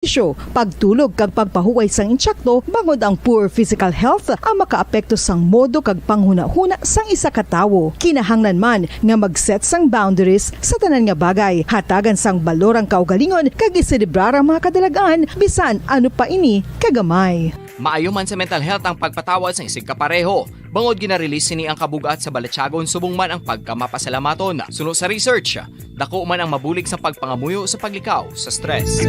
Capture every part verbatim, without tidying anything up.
Isyu, pagtulog kag pagpahuway sang intsakto, bangod ang poor physical health ang makaapekto sang modo kag panghunahuna sang isa ka tawo. Kinahanglan man nga mag-set sang boundaries sa tanan nga bagay, hatagan sang balor ang kaugalingon, kag iselebrar ang mga kadalagan, bisan ano pa ini kagamay. Maayo man sa mental health ang pagpatawad sang isigkapareho. Bangod gina-release sini ang kabug-at sa balatyagon subong man ang pagkamapasalamaton. Suno sa research, dako man ang mabulig sa pagpangamuyo sa paglikaw sa stress.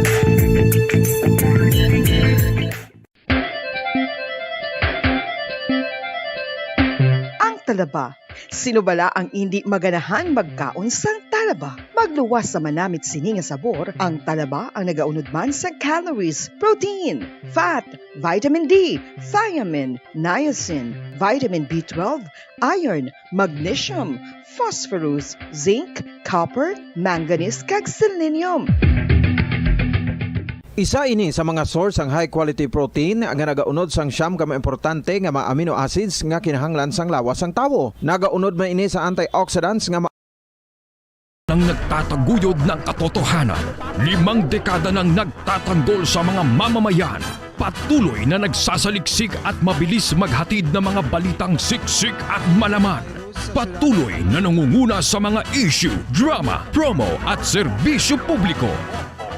Ang talaba. Sino bala ang indi maganahan magkaon sang talaba? Magluwas sa manamit sini nga sabor, ang talaba ang nagaunod man sa calories, protein, fat, vitamin D, thiamine, niacin, vitamin B twelve, iron, magnesium, phosphorus, zinc, copper, manganese, kag selenium. Isa ini sa mga source sang high quality protein nga nagaunod sang siyam ka mga importante nga mga amino acids nga kinahanglan sang lawas sang tawo. Nagaunod man ini sa antioxidants nga ma- Ang nagtataguyod ng katotohanan. Limang dekada nang nagtatanggol sa mga mamamayan. Patuloy na nagsasaliksik at mabilis maghatid ng mga balitang siksik at malaman. Patuloy na nangunguna sa mga issue, drama, promo at serbisyo publiko.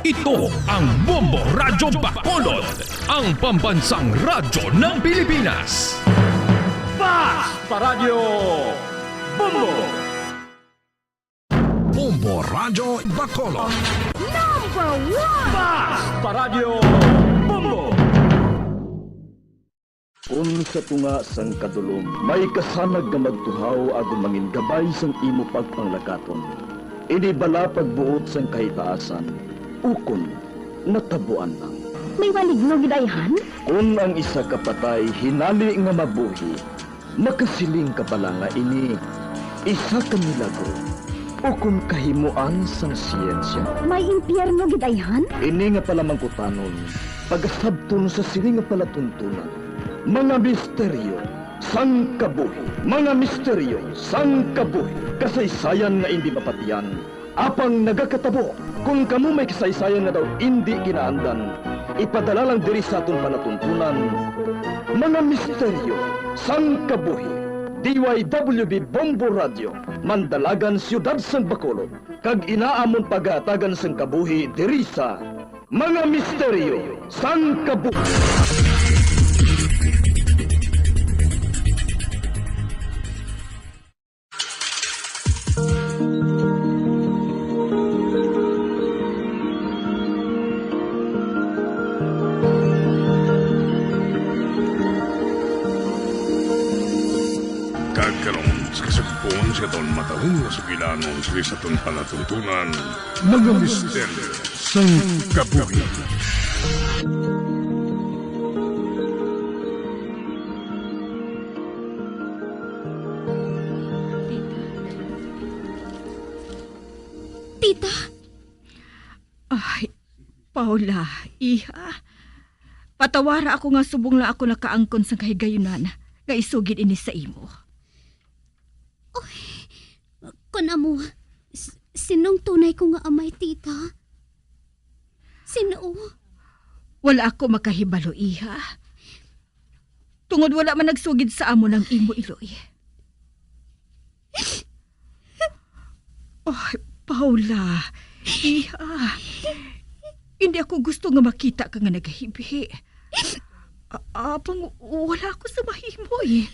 Ito ang Bombo Radyo Bacolod, ang pambansang radyo ng Pilipinas. Fast Paradyo Bombo! Bombo Radyo Bacolod. Number one! Fast Paradyo Bombo! Kon sa tunga sang kadulom may kasanag nga magtuhaw agod mangin gabay sang imo pagpanglakaton, ini bala pagbuot sang kahitaasan, ukon natabuan lang? May maligno gid ayhan? Kon ang isa ka patay hinali nga mabuhi, makasiling ka bala nga ini isa ka milagro, ukon kahimoan sang siyensya? May impyerno gid ayhan? Ini nga palamangkutanon, pagasabton sa sini nga palatuntunan. Mga misteryo sang kabuhi. Mga misteryo sang kabuhi. Kasaysayan nga indi mapatian, apang nagakatabo. Kon kamo may kasaysayan nga daw indi ginaandan, ipadala lang diri sa aton palatuntunan. Mga misteryo sang kabuhi. D Y W B Bombo Radio, Mandalagan, Siyudad sang Bacolod, kag ina amon pagahatagan sang kabuhi diri sa Mga Misteryo sang Kabuhi. Kag karon, sa kasugpon sa aton matalong nga sugilanon, sa aton palatuntunan, Mga Misteryo sang Kabuhi. Tita? Tita? Ay, Paula, iha. Patawara ako nga subong lang ako nakaangkon sang kahigayunan nga isugid ini sa imo. Oy, kon amo, s-, sinong tunay ko nga amay, tita? Sino? Wala ako makahibalo, iha. Tungod wala man nagsugid sa amon ang imo iloy. Ay, Paula, iha. Hindi ako gusto nga makita ka nga nagahibi. A-, apang wala ako sa mahimo, eh.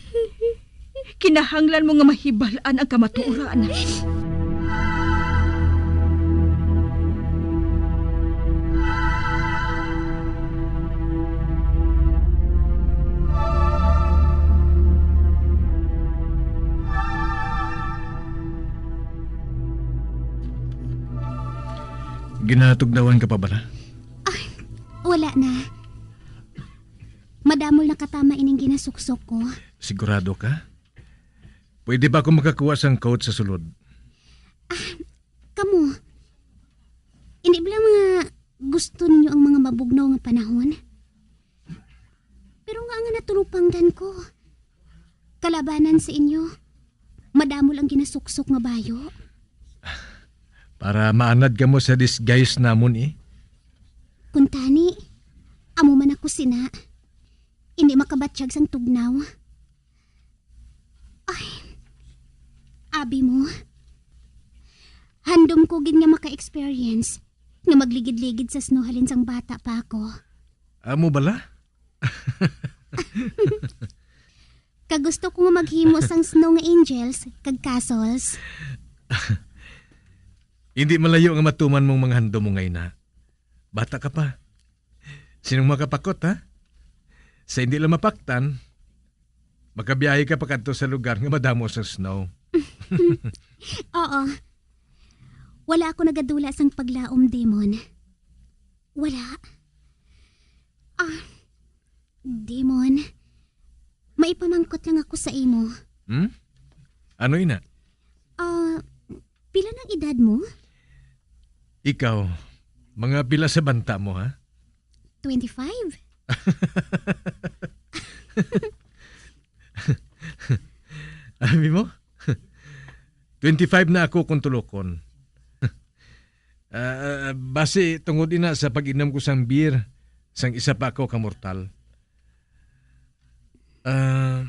Kinahanglan mo nga mahibal-an ang kamatuoran. Ginatugnawan ka pa bala? Ay, wala na. Madamol na katama ining ginasuksok ko. Sigurado ka? Pwede ba ako makakuha sang coat sa sulod? Ah, kamo. Hindi bala nga gusto ninyo ang mga mabugnaw nga panahon? Pero nga nga natulupangdan ko. Kalabanan sa inyo, madamol ang ginasuksok nga bayo. Para maanad kamo sa disguise namon, eh. Kuntani, Sina, hindi makabatyag sang tugnaw. Ay, abi mo. Handom ko gid nga maka-experience nga magligid-ligid sa snow halin sang bata pa ako. Amo bala? Kag gusto ko nga maghimo sang snow nga angels kag castles. Hindi malayo nga matuman mong mga handom mo nga ina. Bata ka pa. Sinong makapakot, ha? Sa hindi lang mapaktan, makabiyahe ka pa kadto sa lugar nga madamo sa snow. Oo. Wala ako nagadula sang paglaom, Demon. Wala. Ah, Demon, maipamangkot lang ako sa imo. Hmm? Ano ina? Ah, pila nang edad mo? Ikaw, mga pila sa banta mo, ha? Twenty-five. Abi mo? Twenty-five na ako kung tulokon. Ah, basi tungod ina sa pag-inom ko sang beer sang isa pa ako ka mortal. Ah,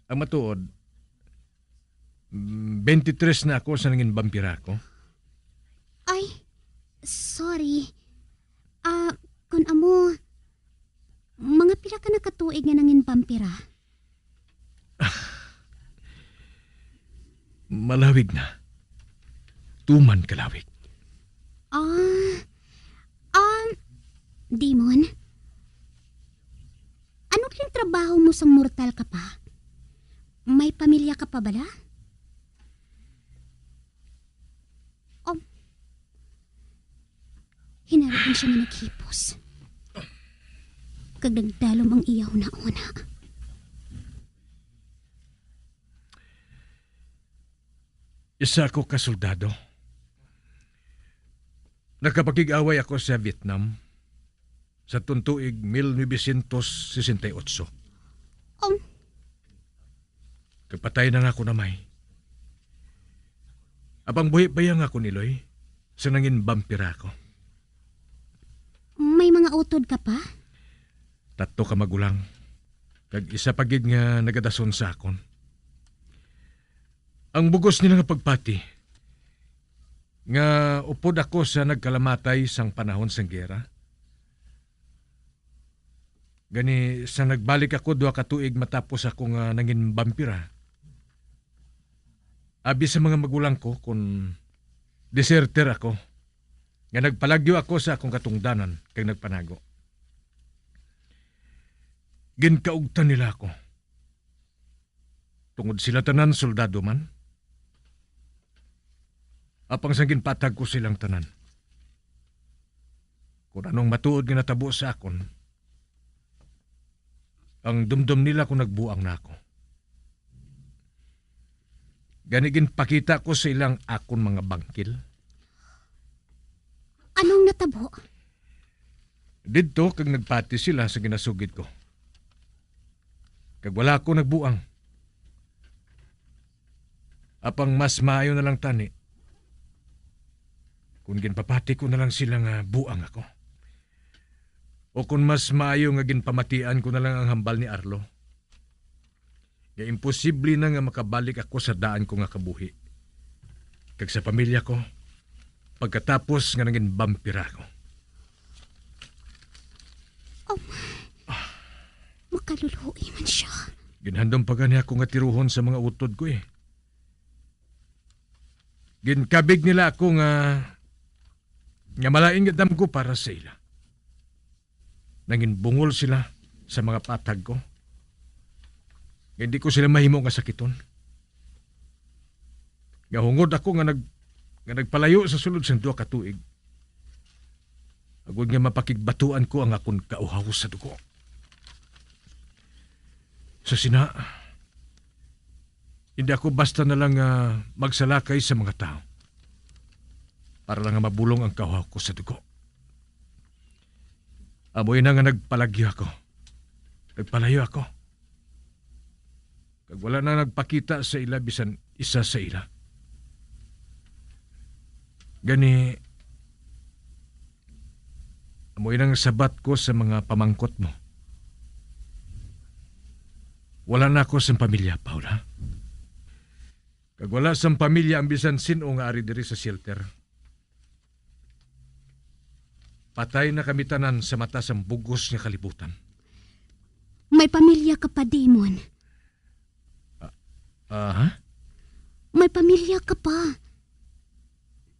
ang matuod, mm, twenty-three na ako sa nangin bampira ko. Ay, sorry. Ah, kun amo, mga pila ka na ka tuig nga nangin bampira? Malawig na. Tuman kalawig. Ah, um, Demon, ano kayang trabaho mo sang mortal ka pa? May pamilya ka pa bala? Um, hinaruan siya nga naghipos. Kag nagdalom ang iya hunahuna. Isa ako ka soldado. Nakapakig-away ako sa Vietnam sa tuong tuig mil novecientos sesenta y ocho. Um, Kapatay na nga ako na may. Apang buhi pa iya nga akon iloy sa nangin bampira ko. May mga utod ka pa? Tatlo ka magulang, kag isa pa gid nga nagadason sa akon. Ang bugos nila nga pagpati, nga upod ako sa nagkalamatay sang panahon sang giyera. Gani, sa nagbalik ako duha ka tuig matapos ako nga nangin bampira, abi sa mga magulang ko kon deserter ako, nga nagpalagyo ako sa akong katungdanan kag nagpanago. Ginkaugtan nila ako. Tungod sila tanan soldado man. Apang sang ginpatag ko silang tanan. Kung anong matuod nga natabo sa akon, ang dumdom nila kung nagbuang na ako. Gani ginpakita ko sa ilang akon mga bangkil. Anong natabo? Didto kag nagpati sila sa ginasugid ko. Kag wala ako nagbuang. Apang mas maayo na lang tani kung ginpapati ko na lang sila nga buang ako. O kung mas maayo nga ginpamatian ko na lang ang hambal ni Arlo, nga imposible na nga makabalik ako sa daan ko nga kabuhi kag sa pamilya ko pagkatapos nga nangin bampira ako. Oh, makaluluoy man siya. Ginhandom pa gani ako nga tiruhon sa mga utod ko, eh. Ginkabig nila ako nga, nga malain nga damgo para sa ila. Nangin bungol sila sa mga patag ko, nga hindi ko sila mahimo nga sakiton. Nga hungod ako nga nag-, nga nagpalayo sa sulod sang duha ka tuig, agod nga mapakigbatuan ko ang akon kauhaw sa dugo. Sa sina, hindi ako basta na lang, ah, magsalakay sa mga tawo para lang nga mabulong ang kauhaw ko sa dugo. Amo ina nga nagpalagyo ako. Nagpalayo ako. Kag wala na nagpakita sa ila bisan isa sa ila. Gani, amo inang sabat ko sa mga pamangkot mo. Wala na ako sang pamilya, Paula. Kag wala sang pamilya ang bisan sin-o nga ari diri sa shelter. Patay na kami tanan sa mata sang bug-os nga kalibutan. May pamilya ka pa, Damon. Ah, ah, ha? May pamilya ka pa.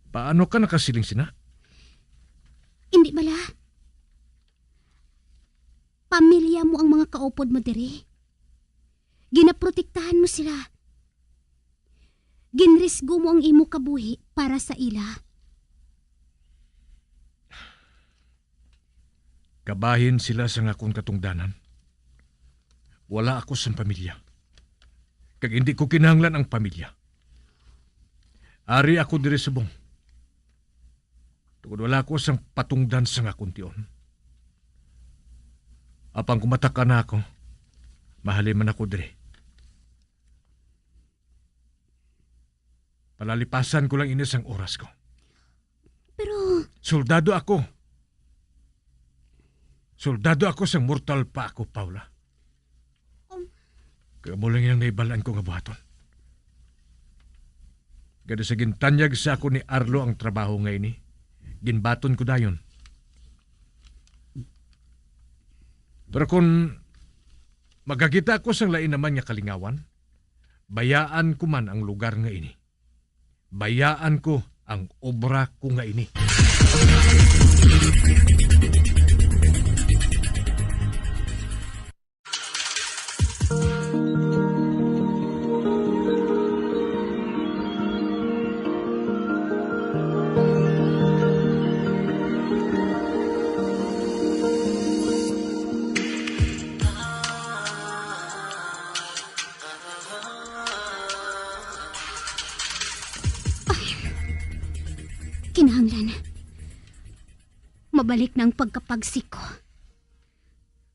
Paano ka nakasiling sina? Hindi bala? Pamilya mo ang mga kaupod mo diri. Ginaprotektahan mo sila. Ginrisgo mo ang imo kabuhi para sa ila. Kabahin sila sang akon katungdanan. Wala ako sang pamilya. Kag hindi ko kinahanglan ang pamilya. Ari ako diri subong. Tungod wala ako sang patungdan sang akon tion. Apang kung matak-an na ako, mahalin man ako diri. Palalipasan ko lang ini sang oras ko. Pero soldado ako. Soldado ako sang mortal pa ako, Paula. Um. Kag amo lang ang nahibalaan ko nga buhaton. Kada sa gintanyag sa ako ni Arlo ang trabaho nga ini, ginbaton ko dayon. Pero kung magakita ako sang lain naman nga kalingawan, bayaan ko man ang lugar nga ini. Bayaan ko ang obra ko nga ini. Ay, kinahanglan mabalik na ang pagkapagsik ko.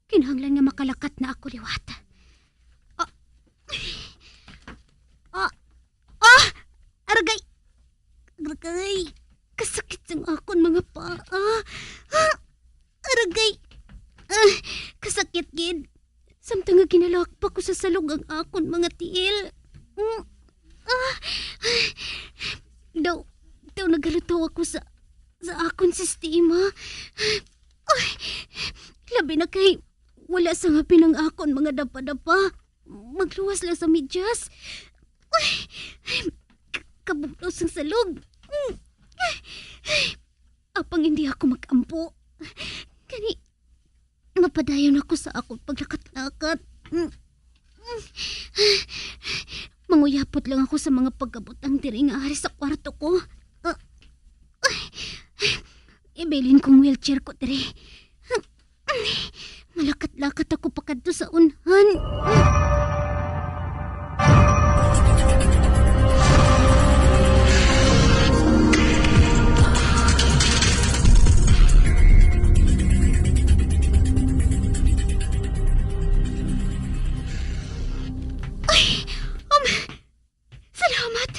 Kinahanglan nga makalakat na ako liwat. Ah! Ah! Ah! Aragay! Aragay! Kasakit sang akon mga paa. Ah! Aragay! Ah! Kasakit gid. Samtang nga ginalakpak ko sa salog ang akon mga tiil. Mm. Ah! Daw, daw nagalutaw ako sa, sa akon sistema. Ay, labi na kay wala sa ngapin ang akon mga dapa-dapa. Magluwas lang sa medyas. Ay, k-, kabugnaw sang salog. Mm. Ay, apang hindi ako mag-ampo. Gani, mapadayon ako sa akong paglakat-lakat. Mm. Manguyapot lang ako sa mga pagkabutang diri nga ari sa kwarto ko. Ah, ay, ibilin kong wheelchair ko diri. Malakat-lakat ako pakadto sa unhan. Ay! Um, salamat!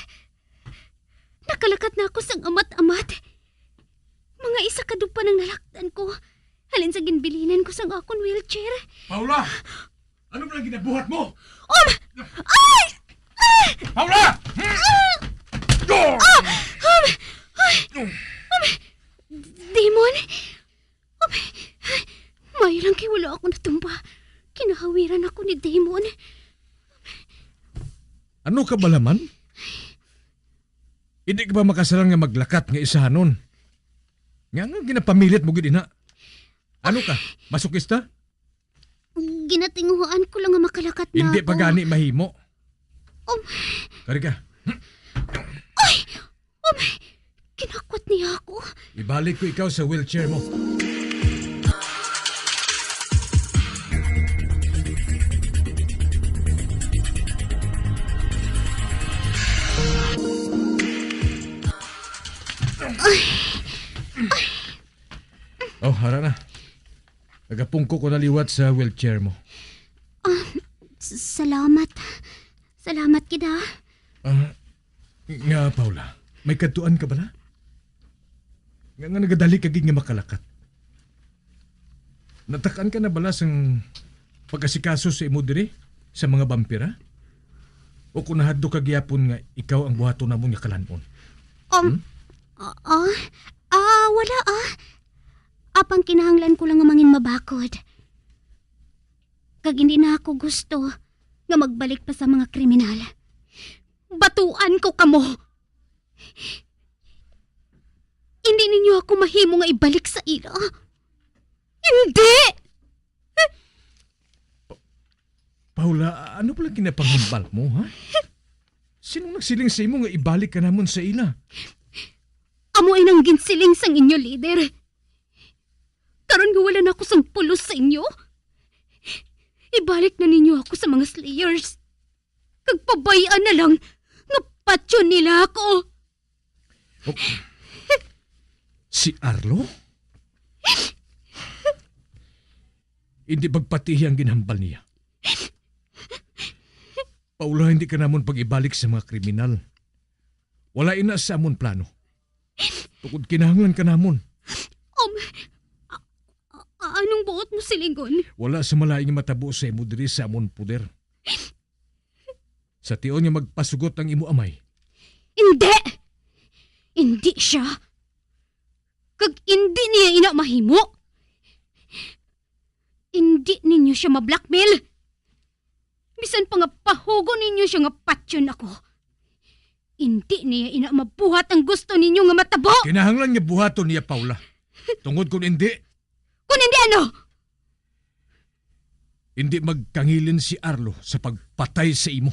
Nakalakat na ako sang amat-amat. Mga isa ka dupa nang nalaktan ko. Halin sa ginbilinan ko sang akon wheelchair. Paula! Ano man ang ginabuhat mo? Um! Ay! Ah! Paula! Ah! Ah! Um! Ay! Um! Damon! Um! Maayo lang kay wala ako natumba. Kinahawiran ako ni Damon. Ano ka bala man? Hindi ka ba makasarang nga maglakat nga isahanon? Nga nga ginapamilit mo gid ina? Ano ka? Masokista? Ginatinguhaan ko lang nga makalakat na Hindi ako. pa gani mahimo. Um. Kari ka. Ay! Um! Kinakwat niya ako. Ibalik ko ikaw sa wheelchair mo. Ay! Oh, hara na. Nagapungko ko na liwat sa wheelchair mo. Ah, s-, salamat. Salamat gid, ha. Ah, nga, Paula, may kadtuan ka bala? Nga, nga nagadali ka gid nga makalakat. Natak-an ka na bala sang pag-asikaso sa imo diri? sa mga bampira? O kung nahadlok ka gyapon nga ikaw ang buhaton namon nga kalan-on? Um, Hmm? ah, ah, ah, wala, ah. Apang kinahanglan ko lang nga mangin mabakod. Kag hindi na ako gusto nga magbalik pa sa mga kriminal. Batuan ko kamo. Hindi ninyo ako mahimo nga ibalik sa ila. Hindi! Paula, ano pala ginapangambal mo, ha? Sino nagsiling sa imo nga ibalik ka namon sa ila? Amo inang ginsiling sang inyo leader. Karon nga wala na ako sang pulos sa inyo, ibalik na ninyo ako sa mga slayers. Kag pabay-an na lang nga patyon nila ako. Oh. Si Arlo? Hindi magpatihi ang ginhambal niya. Paula, hindi ka namon pag-ibalik sa mga kriminal. Wala ina sa amon plano. Tungod kinahanglan ka namon. Um, a- a- anong buot mo silingon? Wala sa malain nga matabo sa imo diri sa amon poder. Sa tion nga magpasugot ang imo amay. Hindi! Hindi siya. Kag hindi niya ina mahimo. Hindi ninyo siya ma-blackmail. Bisan pa nga pahugo ninyo siya nga patyon ako, hindi niya ina mabuhat ang gusto ninyo nga matabo. Kinahanglan nga buhaton niya, Paula. Tungod kung hindi, Kung hindi ano? Hindi magkangilin si Arlo sa pagpatay sa imo.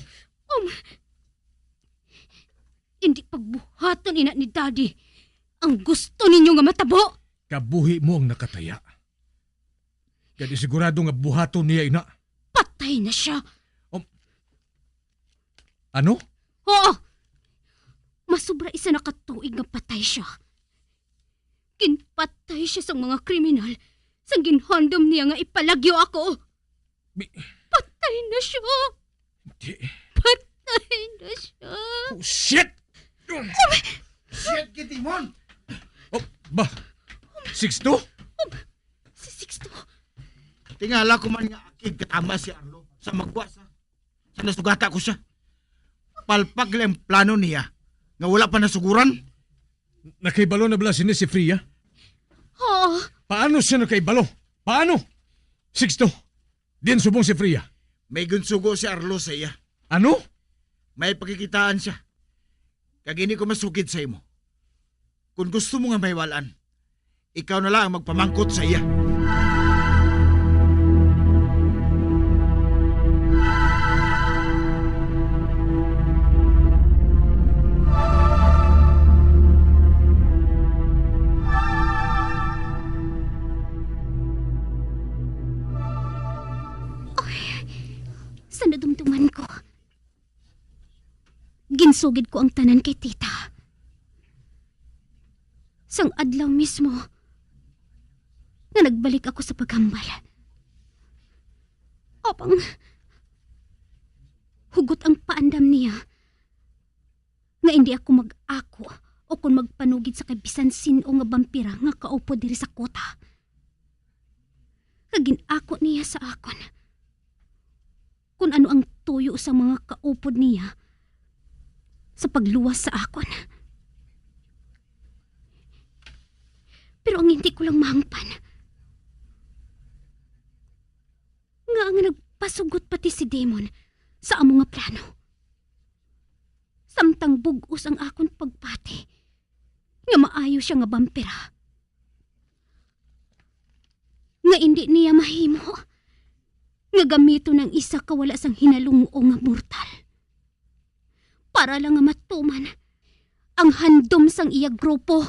Um, hindi pagbuhaton ina ni Daddy ang gusto ninyo nga matabo. Kabuhi mo ang nakataya. Kay di sigurado nga buhaton niya ina. Patay na siya. Um, ano? Oo. Masubra isa na ka tuig nga patay siya. Ginpatay siya sang mga kriminal sang ginhandom niya nga ipalagyo ako. Bi- Patay na siya. Di- Patay na siya. Oh, shit! Shit, Kitimon! Oh, ba? Sixto? Si Sixto. Tingala ko man nga akig katama si Arlo sa magwa sa, sa nasugata ko siya. Palpak lang ang plano niya nga wala pa nasuguran. Nakahibalo na bala sini si Freya? Oo. Paano siya nakahibalo? Paano? Sixto, diin subong si Freya? May ginsugo si Arlo sa iya. Ano? May pakikitaan siya. Kag ini ko masugid sa imo. Kung gusto mo nga mahiwal-an, ikaw na lang ang magpamangkot sa iya. Ay, sa nadumduman ko, ginsugid ko ang tanan kay Tita. Sang adlaw mismo nga nagbalik ako sa paghambal. Apang hugot ang paandam niya nga indi ako mag-ako o kon magpanugid sa kay bisan sin-o nga bampira nga kaupod diri sa kuta. Kag gin-ako niya sa akon kon ano ang tuyo sa mga kaupod niya sa pagluwas sa akon. Pero ang hindi ko lang mahangpan, nga nga nagpasugot pati si Damon sa amo nga plano. Samtang bug-os ang akon pagpati nga maayo siya nga bampira. Nga indi niya mahimo nga gamiton ang isa ka wala sang hinalungo nga mortal para lang nga matuman ang handom sang iya grupo.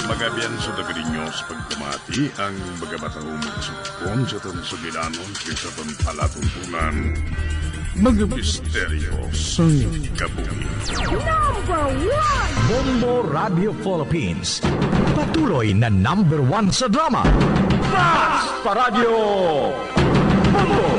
Mga abyan, sa taga ninyo sa pagpamati ang mga matahumong sugpon sa aton sugilanon kag sa aton palatuntunan. Mga misteryo sang kabuhi. Number one! Bombo Radio Philippines. Tuloy na number one sa drama. Bas Paradyo! Bombo!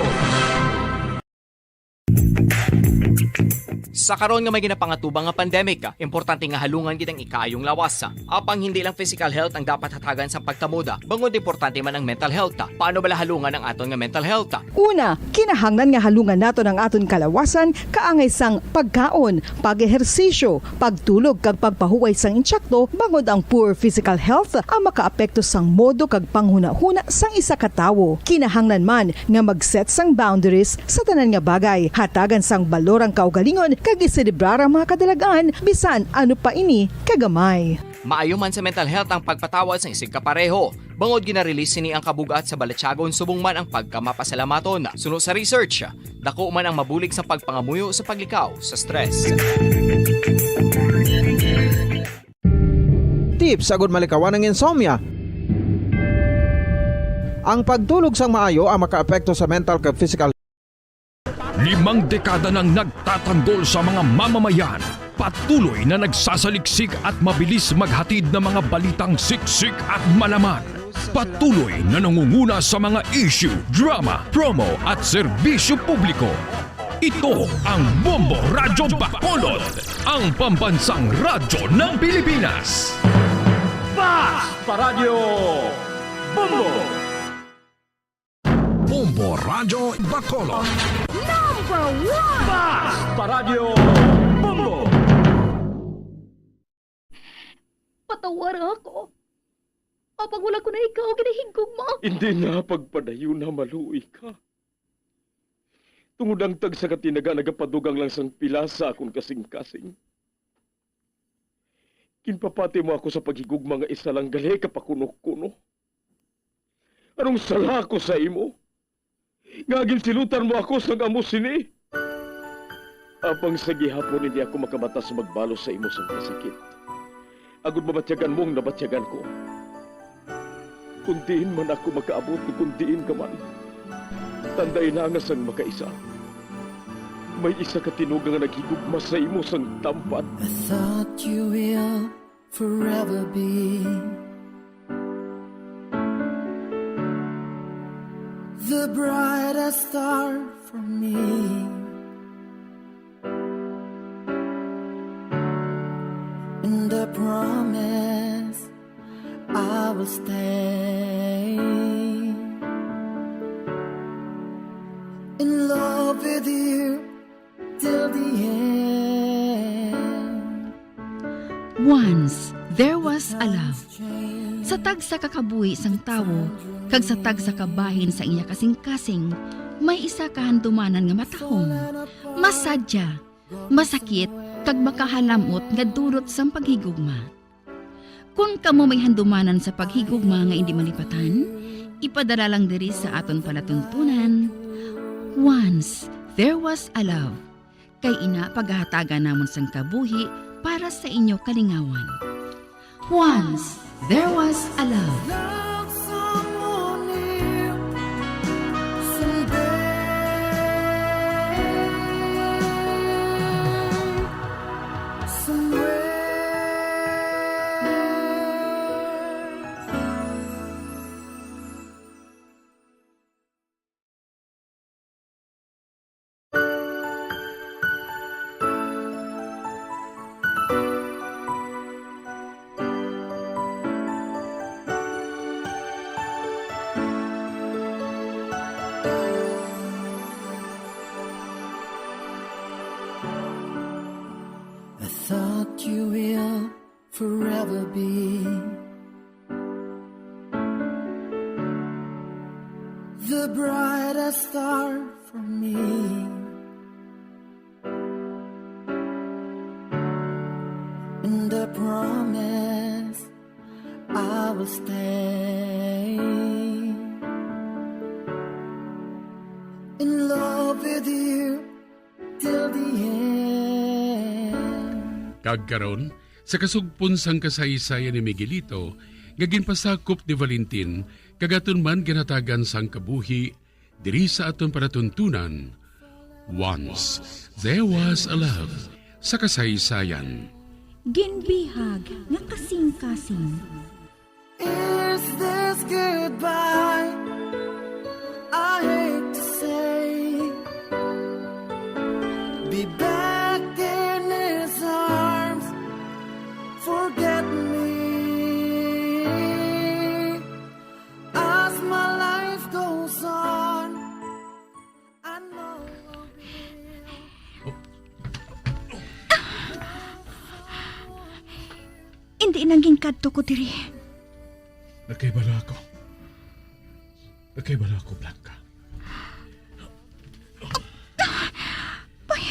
Sa karon nga may ginapangatubang nga pandemic, importante nga halungan gid ang ikaayong lawas. Apang hindi lang physical health ang dapat hatagan sa pagtamod, bangod importante man ang mental health. Paano bala halungan ang aton nga mental health? Una, kinahanglan nga halungan naton ang aton kalawasan kaangay sang pagkaon, pag-ehersisyo, pagtulog kag pagpahuway sang insakto, bangod ang poor physical health ang makaapekto sang modo kag panghunahuna sang isa ka tawo. Kinahanglan man nga mag-set sang boundaries sa tanan nga bagay, hatagan sang balor ang kaugalingon kag iselebrar ang mga kadalagan, bisan ano pa ini kagamay. Maayo man sa mental health ang pagpatawad sang isigkapareho, bangod gina-release sini ang kabug-at sa balatyagon subong man ang pagkamapasalamaton. Suno sa research, dako man ang mabulig sa pagpangamuyo sa paglikaw sa stress. Tips agud malikawan ang insomnia. Ang pagtulog sang maayo ang makaapekto sa mental kag physical. Limang dekada nang nagtatanggol sa mga mamamayan. Patuloy na nagsasaliksik at mabilis maghatid ng mga balitang siksik at malaman. Patuloy na nangunguna sa mga issue, drama, promo at serbisyo publiko. Ito ang Bombo Radyo Bacolod, ang pambansang radyo ng Pilipinas. Bas Paradyo Bombo! Bombo Radyo Bacolod. Number one! Bas Paradyo Bombo! Patawara ako. Apang wala ko na ikaw ginahigugma. Hindi na pagpadayon na maluoy ka. Tungod ang tagsa ka tinaga nagapadugang lang sang pila sa akon kasing-kasing. Ginpapati mo ako sa paghigugma nga isa lang gali ka pakuno-kuno. Anong sala ko sa imo? Nga ginsilutan mo ako sang amo sini? Apang sa gihapon hindi ako makamata sa magbalos sa imo sang kasakit. Agud mabatyagan mo ang nabatyagan ko. Kung diin man ako makaabot o kung diin ka man, tanday na nga sang makaisa. May isa ka tinuga nga naghigugma sa imo sang tampad. I thought you will forever be the brightest star for me. And I promise I will stay in love with you till the end. Once there was a love. Sa tagsa ka kabuhi sang tawo kag sa tagsa ka bahin sa iya kasing-kasing, may isa ka handumanan nga matahom, masadya, masakit, kag makahalam-ot nga dulot sang paghigugma. Kon kamo may handumanan sa paghigugma nga indi malipatan, ipadala lang diri sa aton palatuntunan, Once There Was a Love. Kay ina pagahatagan namon sang kabuhi para sa inyo kalingawan. Once there was a love. I thought you will forever be the brightest star for me. And I promise I will stay in love with you till the end. Kag karon, sa kasugpon sang kasaysayan ni Miguelito nga ginpasakop ni Valentin, kag aton man ginhatagan sang kabuhi diri sa aton palatuntunan, Once There Was a Love sa kasaysayan. Ginbihag nga kasing-kasing. goodbye. I hate to say, be back in his arms. Forget me as my life goes on. I know I'll be Hindi nang ginkadto ko diri. Nakahibalo ako. Nakahibalo ako, Blanca. Bay,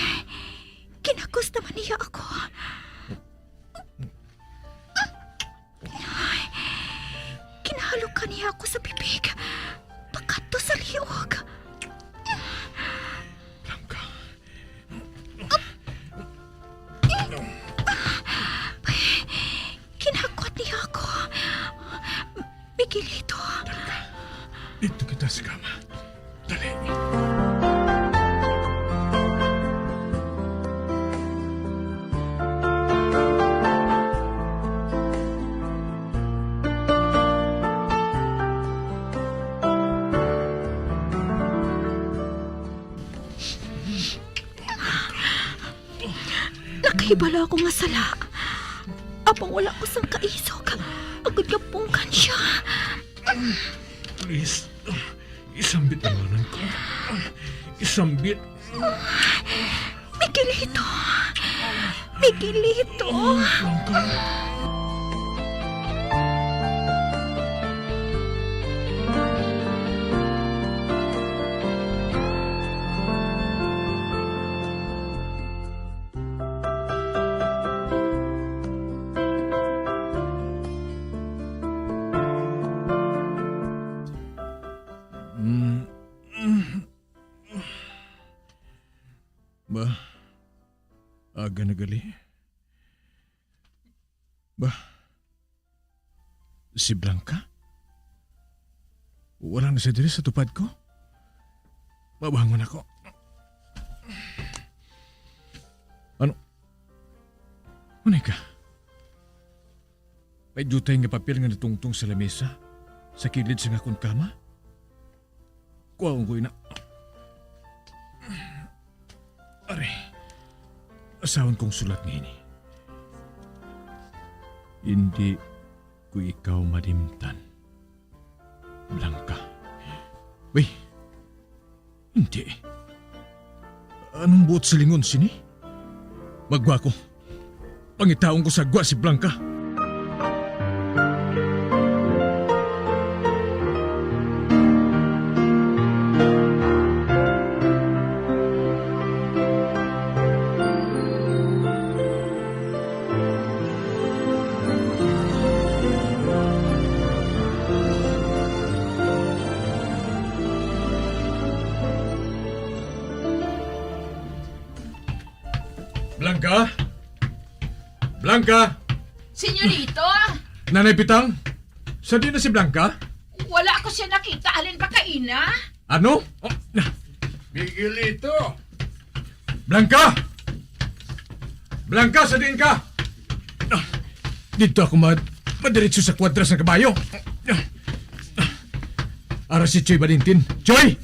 ginakos naman niya ako. Ginahalokan niya ako sa bibig, pakadto sa liog. Blanca. Ginhakwat niya ako. Miguelito. Dali ka. Dito kita sa kama. Dali. Nakahibalo ako nga sala. Apang wala ko sang kaisog, agod nga punggan siya. Please, isambit ang ngalan ko. Isambit. Miguelito! Miguelito! Blanca. Mm. Ba, aga na gali. Ba, si Blanca? Wala na siya diri sa tupad ko? Mabangon ako. Ano? Unay ka? May diutay nga papel nga natungtong sa lamesa, sa kilid sang akon kama. Kuhaon ko ina. Ari, asawon kong sulat nga ini. Hindi ko ikaw malimtan, Blanca. Uy, hindi. Anong buot silingon sini? Maggwa ko. Pangitaon ko sa gwa si Blanca. Blanca? Blanca? Senyorito? Nanay Pitang? Sa di na si Blanca? Wala ko siya nakita halin pa kaina. Ano? Oh, na- Miguelito! Blanca! Blanca, sa diin ka? Ah, dito ako ma- madiretso sa kwadra sa kabayo. Ara si Choy Valentin. Choy!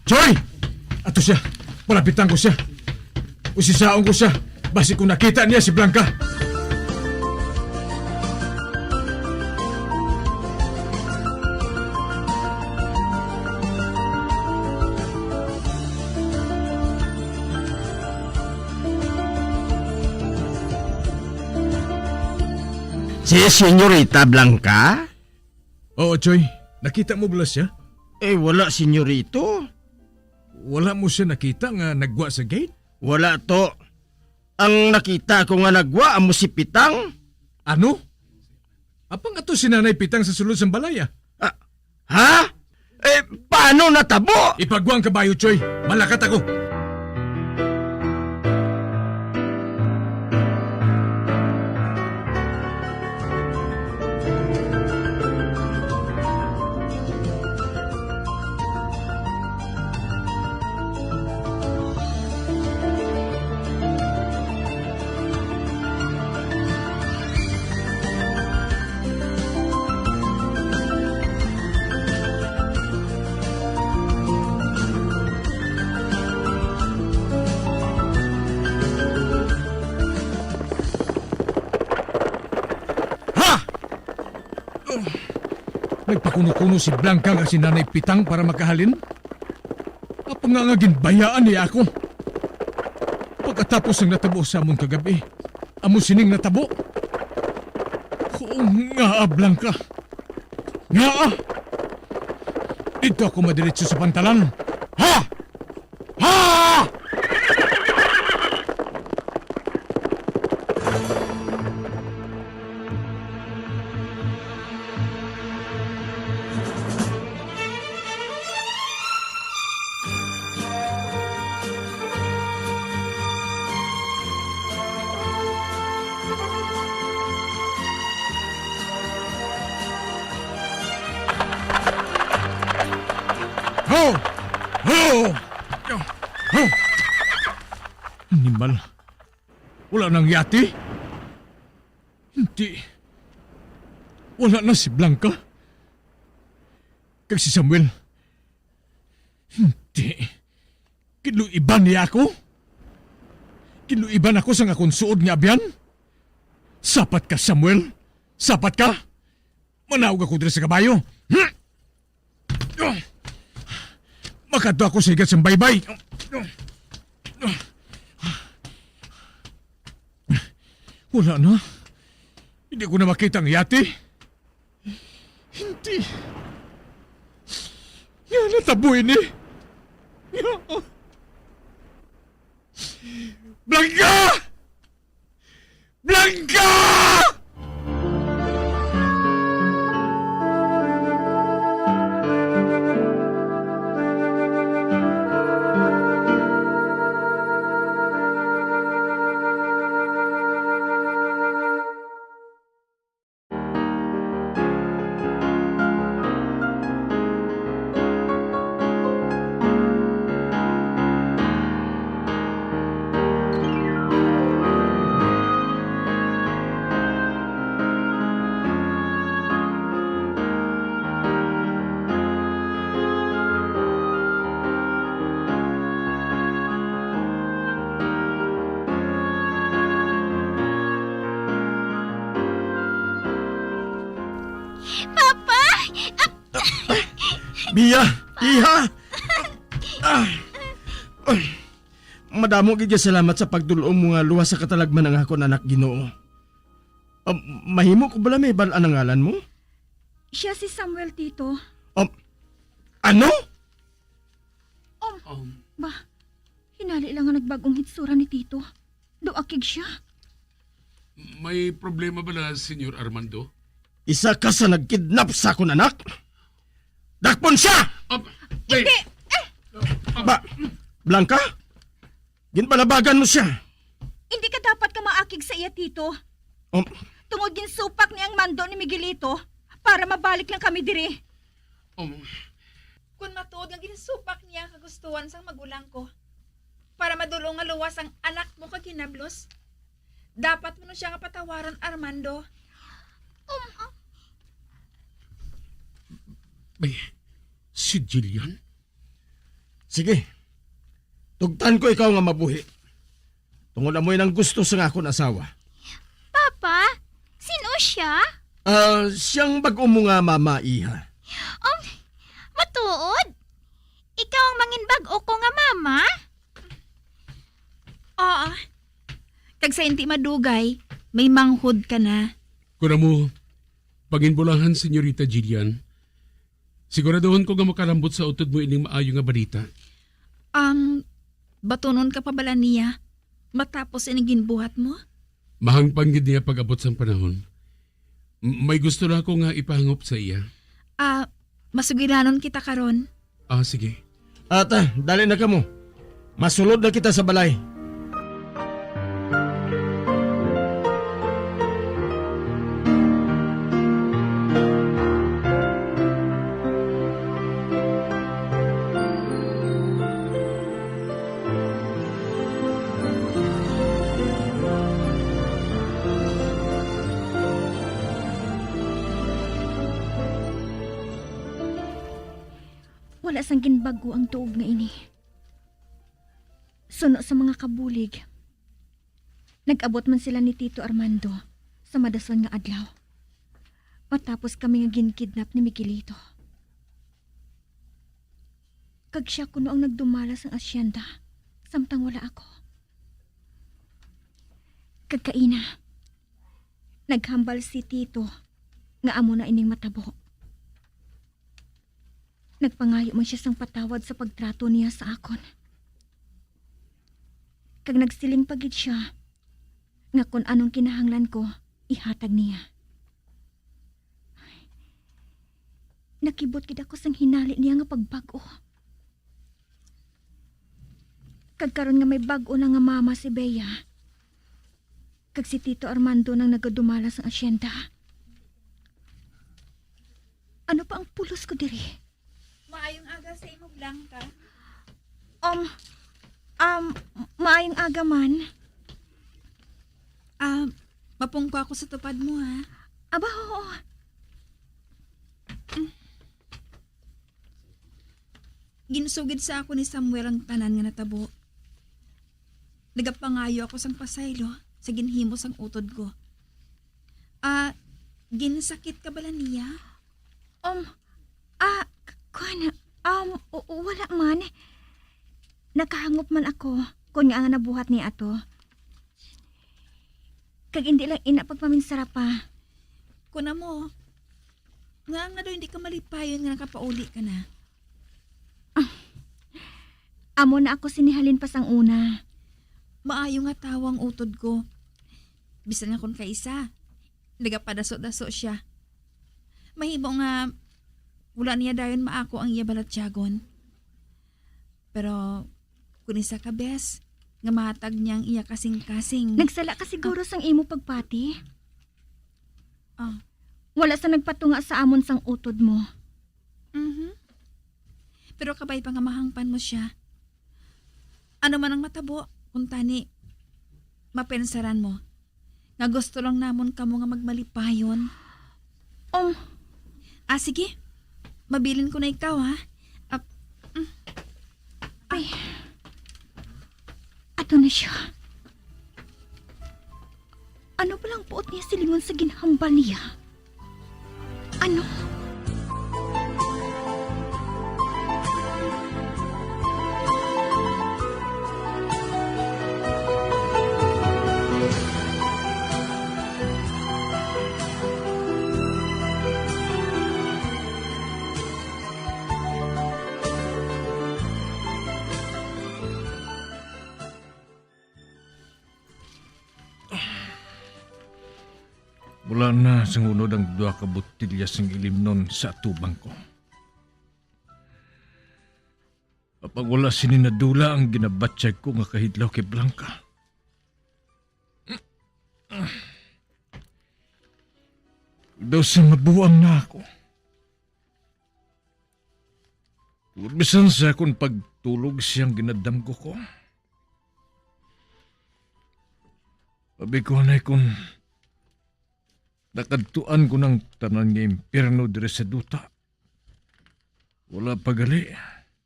Choy! Ato siya. Palapitan ko siya. Usisaon ko siya. Basi kung nakita niya si Blanca. Si Senyorita Blanca? Oo, Choy. Nakita mo bala siya? Eh, wala, senyorito. Wala mo siya nakita nga naggwa sa gate? Wala to. Ang nakita ko nga naggwa amo si Pitang. Ano? Apang ato si Nanay Pitang sa sulod sang balay, ah. Ah, ha? Eh, paano natabo? Ipagwa ang kabayo, Choy. Malakat ako. Nagpakuno-kuno si Blanca nga si Nanay Pitang para makahalin. Apang nga, nga ginbayaan niya ako. Pagkatapos ang natabo sa amon kagabi, amo sining natabo. Oo nga, Blanca. Nga, dito ako madiretso sa pantalan. Ha? Ha? Ho! Ho! Ho! Animal. Wala nang yati? Hindi. Wala na si Blanca. Kag si Samuel. Hindi. Kiluiban niya ako. Kiluiban ako sa akon suod nga abyan. Sapat ka, Samuel. Sapat ka. Manaog ako diri sa kabayo. Hmm? Makadto ako sa higat sang baybay. Wala na. Hindi ko na makita ang yati. Hindi. Nga natabo ini. Blanca! Blanca! Papa! Ah! Mia! Iha! Ah! Madamo gid nga salamat sa pagdul-ong mo nga luwas sa katalagman ang akon anak, Ginoo. Ah, mahimo ko bala mabal-an ang ngalan mo? Siya si Samuel, Tito. Um, ano? Um, Um, ba, hinali lang nga nagbag-ong hitsura ni Tito. Daw akig siya. May problema bala, Senyor Armando? Isa ka sa nagkidnap sa akon anak. Dakpon siya! Ah, Hindi! Eh! Ah, Ba, Blanca? Ginbalabagan mo siya. Hindi ka dapat ka maakig sa iya, Tito. Um, Tungod ginsupak niya ang mando ni Miguelito para mabalik lang kami diri. Um, Kung matuod nga ginsupak niya ang kagustuhan sang magulang ko para madul-ong nga luwas ang anak mo kag hinablos, dapat mo na siya nga patawaron, Armando. Um, ah. Ay, si Jillian? Sige. Tugtan ko ikaw nga mabuhi. Tungod amo ina ang gusto sang akon asawa. Papa, sin-o sia? Ah, siyang bag-o mo nga mama, iha. Um, matuod? Ikaw ang mangin bag-o ko nga mama? Oo. Kag sa hindi madugay, may manghod ka na. Kon amo, panginbulahan, Senyorita Jillian. Siguraduhon ko nga makalambot sa utod mo ining maayo nga balita. Ang batunon ka pa bala niya matapos ining ginbuhat mo? Mahangpan gid niya pag-abot sang panahon. M-, may gusto lang ako nga ipahangop sa iya. Ah, masugilanon kita karon. Ah, sige. Ata, dali na kamo. Masulod na kita sa balay. Wala sang ginbag-o ang tuog nga ini. Suno sa mga kabulig, nag-abot man sila ni Tito Armando sa madason nga adlaw. matapos kami nga ginkidnap ni Miguelito. Kag sia kuno ang nagdumala sang asyenda, samtang wala ako. Kag kaina, naghambal si Tito nga amo na ining matabo. Nagpangayo man sia sang patawad sa pagtrato niya sa akon. Kag nagsiling pa gid sia nga kon anong kinahanglan ko, ihatag niya. Nakibot gid ako sang hinali niya nga pagbag-o. Kag karon nga may bag-o na nga mama si Bea, kag si Tito Armando nang nagadumala sang asyenda. Ano pa ang pulos ko diri? Maayong aga sa imo, Blanca. Um, um, maayong aga man. Ah, mapungko ako sa tupad mo, ha? Aba, oo. Ginsugid sa ako ni Samuel ang tanan nga natabo. Nagapangayo ako sang pasaylo sa ginhimo sang utod ko. Ah, ginsakit ka bala niya? Um, ah, k-, kuwan, um, u-, u-, wala man. Nakahangop man ako, kun nga nga nabuhat niya ato. Kag indi lang ina pagpaminsara pa. Kun amo, nga nga daw hindi ka malipayon nga nakapauli ka na? Ah, amo na ako sini halin pa sang una. Maayo nga tawo ang utod ko. Bisan nga kon kaisa, nagapadaso-daso sia. Mahimo nga wala niya dayon maako ang iya balatyagon. Pero kun isa ka bes nga mahatag niya ang iya kasing-kasing. Nagsala ka siguro sang imo pagpati? Ah. Wala sa nagpatunga sa amon sang utod mo. Mhm. Pero kabay pa nga mahangpan mo sia. Ano man ang matabo, kung tani, mapensaran mo nga gusto lang namon kamo nga magmalipayon. Um. Ah, sige. Mabilin ko na ikaw, ha? Ah, mm. Ay. Ato na siya. Ano pa lang buot niya silingon sa ginhambal niya? Ano? Wala na sang unod ang duha ka botelya sang ilimnon sa atubang ko. Apang wala sini nadula ang ginabatyag ko nga kahidlaw kay Blanca. Daw sa mabuang na ako. Tungod bisan sa akon pagtulog siyang ginadamgo ko. Abi ko anay kun nakadtuan ko ng tanan nga impyerno diri sa duta. Wala pa gali.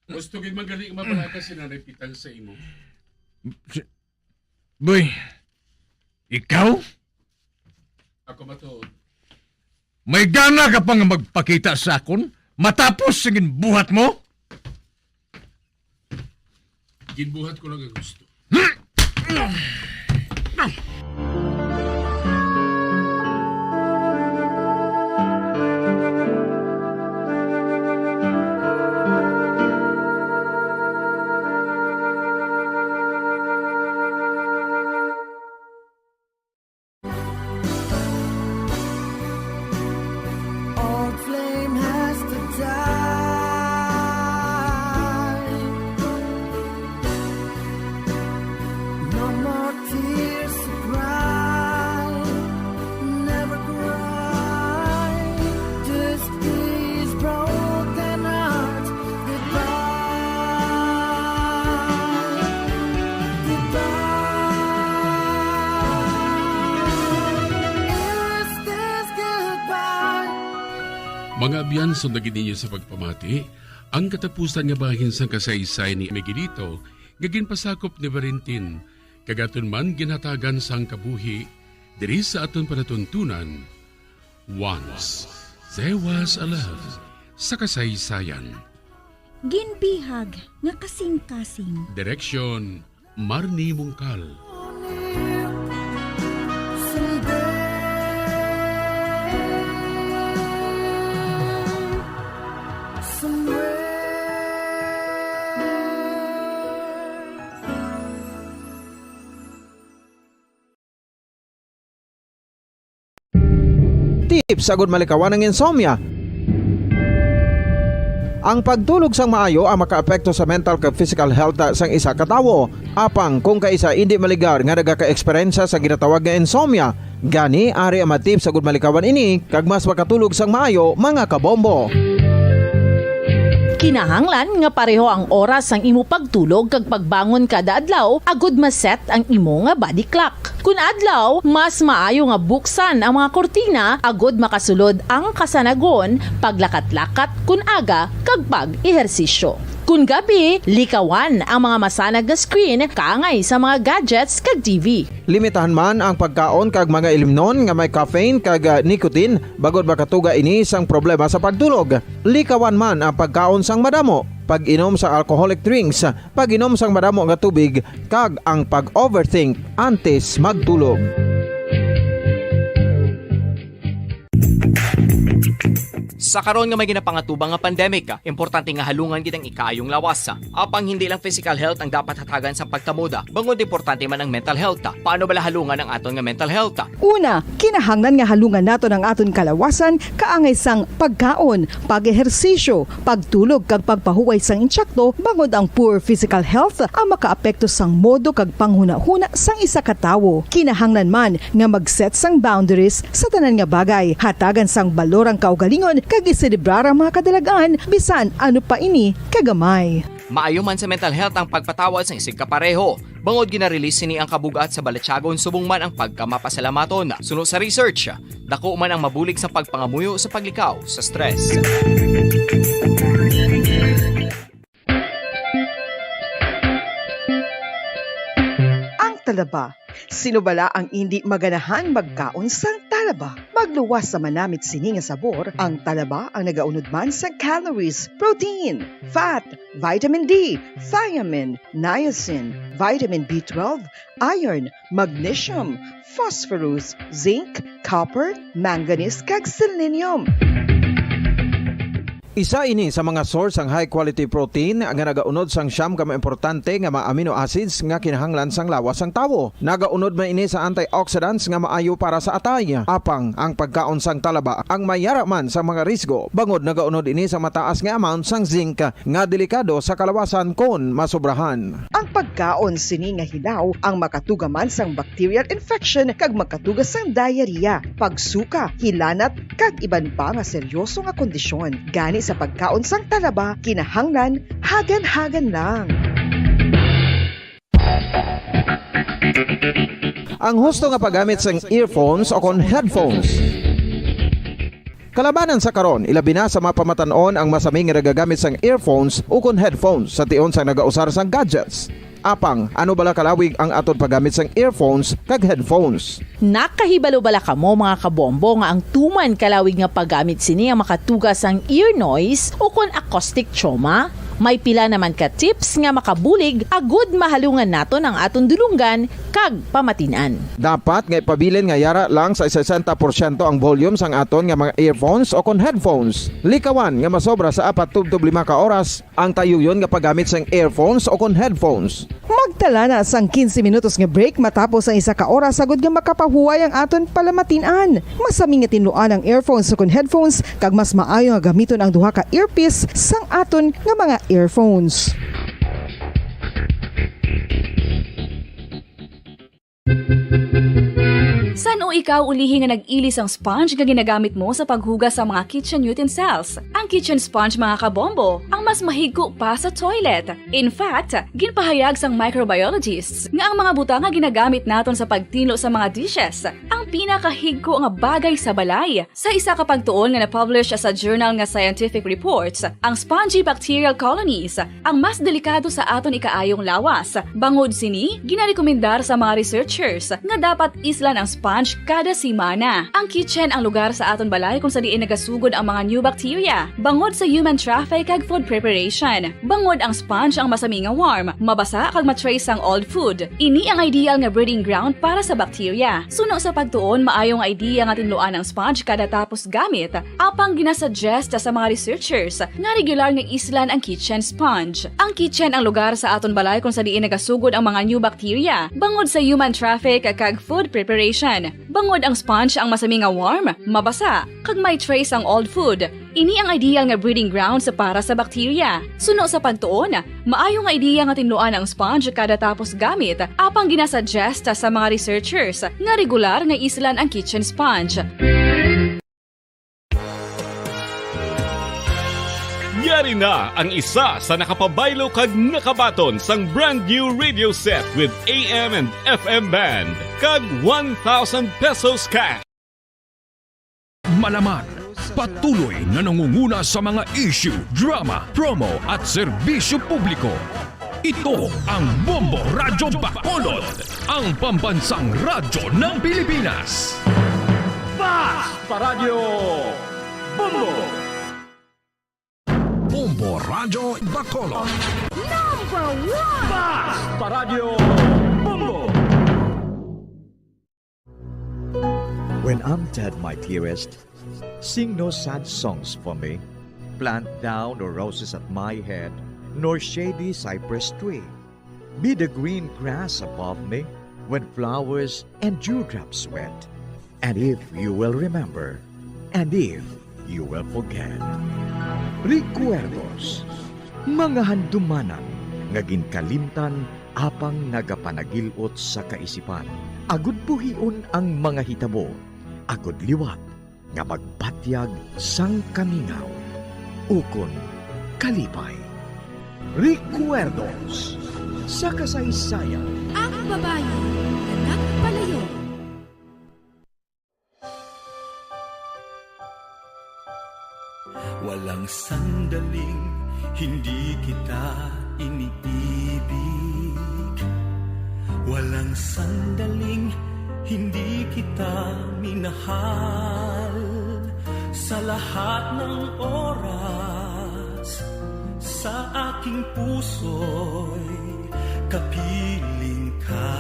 Gusto gid man gali nga mabalaka si Nanay Pitang sa imo. Si, Boy, ikaw? Ako matuod. May gana ka pa nga magpakita sa akon matapos sa ginbuhat mo? Ginbuhat ko lang ang gusto. Old flame has to die. No more tears to cry. Never cry. This is broken heart. Goodbye. Goodbye. Is this goodbye? Mga abyan, sundagi ninyo sa pagpamati ang katapusan nga bahin sang kasaysayan ni Miguelito nga ginpasakop ni Valentin, kag aton man ginhatagan sang kabuhi diri sa aton palatuntunan. Once there was a love sa kasaysayan. Ginbihag nga kasing-kasing. Direksyon, Marnie Mungkal. Tips agud malikawan ang insomnia. Ang pagtulog sang maayo ang makaapekto sa mental kag physical health sang isa ka tawo. Apang kung kaisa indi maligar nga nagaka-eksperyensya sa ginatawag nga insomnia, gani ari ang mga tips agud malikawan ini kag mas makatulog sang maayo, mga kabombo. Kinahanglan nga pareho ang oras sang imo pagtulog kag pagbangon kada adlaw agud ma-set ang imo nga body clock. Kun adlaw, mas maayo nga buksan ang mga kurtina agud makasulod ang kasanagon, paglakat-lakat kun aga, kag pag-ehersisyo. Kun gabi, likawan ang mga masanag nga screen kaangay sa mga gadgets kag T V. Limitahan man ang pagkaon kag mga ilimnon nga may caffeine kag, ah, nicotine, bangod makatuga ini sang problema sa pagtulog. Likawan man ang pagkaon sang madamo, pag-inom sa alcoholic drinks, pag-inom sang madamo nga tubig, kag ang pag-overthink antes magtulog. Sa karon nga may ginapangatubang nga pandemic, importante nga halungan gid ang ikaayong lawas. Apang hindi lang physical health ang dapat hatagan sang pagtamod, bangod importante man ang mental health. Paano bala halungan ang aton nga mental health? Una, kinahanglan nga halungan naton ang aton kalawasan kaangay sang pagkaon, pag-ehersisyo, pagtulog kag pagpahuway sang insakto, bangod ang poor physical health ang makaapekto sang modo kag panghunahuna sang isa ka tawo. Kinahanglan man nga mag-set sang boundaries sa tanan nga bagay, hatagan sang balor ang kaugalingon kag iselebrar ang mga kadalag-an bisan ano pa ini kagamay. Maayo man sa mental health ang pagpatawad sang isigkapareho, bangod gina-release sini ang kabug-at sa balatyagon subong man ang pagkamapasalamaton. Suno sa research, dako man ang mabulig sa pagpangamuyo sa paglikaw sa stress. Ang talaba. Sino bala ang indi maganahan magkaon sang talaba? Magluwas sa manamit sini nga sabor, ang talaba ang nagaunod man sa calories, protein, fat, vitamin D, thiamine, niacin, vitamin B twelve, iron, magnesium, phosphorus, zinc, copper, manganese, kag selenium. Isa ini sa mga source sang high quality protein nga nagaunod sang siyam ka mga importante nga mga amino acids nga kinahanglan sang lawas sang tawo. Nagaunod man ini sa antioxidants nga maayo para sa atay. Apang ang pagkaon sang talaba ang may yara man sa mga risgo, bangod nagaunod ini sa mataas nga amount sang zinc nga delikado sa kalawasan kon masobrahan. Ang pagkaon sini nga hilaw ang makatuga man sang bacterial infection kag makatuga sang diarrhea, pagsuka, hilanat, kag iban pa nga seryoso nga kondisyon. Gani sa pagkaon sang talaba, kinahanglan hagan-hagan lang. Ang husto nga paggamit sang earphones o kon headphones. Kalabanan sa karon, ilabi na sa mga pamatan-on ang masami nga nagagamit sang earphones ukon headphones sa tion sang nagausar sang gadgets. Apang, ano bala kalawig ang aton paggamit sang earphones kag headphones? Nakahibalo bala kamo, mga kabombo, nga ang tuman kalawig nga paggamit sini ang makatuga sang ear noise ukon acoustic trauma? May pila naman ka tips nga makabulig agud mahalungan naton ang aton dulonggan kag pamatin-an. Dapat nga ipabilin nga yara lang sa sesenta porsyento ang volume sang aton nga mga earphones o kon headphones. Likawan nga masobra sa apat tubtob lima ka oras ang tayuyon nga paggamit sang earphones o kon headphones. Magtala na sang quince minutos nga break matapos ang isa ka oras, agud nga makapahuway ang aton palamatin-an. Masami nga tinluan ang earphones ukon headphones, kag mas maayo nga gamiton ang duha ka earpiece sang aton nga mga earphones. San-o ikaw ulihi nga nag-ili sang sponge nga ginagamit mo sa paghugas sa mga kitchen utensils? Ang kitchen sponge, mga kabombo, ang mas mahigko pa sa toilet. In fact, ginpahayag sang microbiologists nga ang mga butang nga ginagamit naton sa pagtinlo sa mga dishes ang pinakahigko nga bagay sa balay. Sa isa ka pagtuon nga na-publish sa journal nga Scientific Reports, ang spongy bacterial colonies ang mas delikado sa aton ikaayong lawas. Bangod sini, ginarekomendar sa mga researchers nga dapat islan ang sponge Kada semana, ang kitchen ang lugar sa aton balay kung sa diin nagasugod ang mga new bacteria, bangod sa human traffic kag food preparation. Bangod ang sponge ang masami nga warm, mabasa kag ma-trace ang old food. Ini ang ideal nga breeding ground para sa bacteria. Suno sa pagtuon, maayo nga idea nga tinluan ang sponge kada tapos gamit, apang ginasuggest sa mga researchers nga regular nga islan ang kitchen sponge. Ang kitchen ang lugar sa aton balay kung sa diin nagasugod ang mga new bacteria, bangod sa human traffic kag food preparation. Bangod ang sponge ang masami nga warm, mabasa, kag may trace ang old food. Ini ang ideal nga breeding grounds para sa bacteria. Suno sa pagtuon, maayo nga ideya nga tinluan ang sponge kada tapos gamit, apang ginasuggest sa mga researchers nga regular nga islan ang kitchen sponge. Yari na ang isa sa nakapabaylo kag nakabaton sang brand new radio set with A M and F M band kag one thousand pesos cash. Malaman, patuloy na nangunguna sa mga issue, drama, promo at serbisyo publiko. Ito ang Bombo Radyo Bacolod, ang pambansang radyo ng Pilipinas. Fast Paradyo Bombo! Bombo Radyo Bacolod. Number one! Fast Paradyo Bombo! When I'm dead, my dearest, sing no sad songs for me. Plant thou no roses at my head, nor shady cypress tree. Be the green grass above me when flowers and dewdrops wet. And if you will remember, and if you will forget. Recuerdos, mga handumanan nga ginkalimtan apang nagapanagil-ot sa kaisipan, agud buhion ang mga hitabo, agud liwat nga magbatyag sang kamingaw ukon kalipay. Recuerdos sa kasaysayan. Ang babayi nga nagpalayo. Walang sandaling hindi kita iniibig. Walang sandaling hindi kita minahal. Sa lahat ng oras, sa aking puso'y kapiling ka.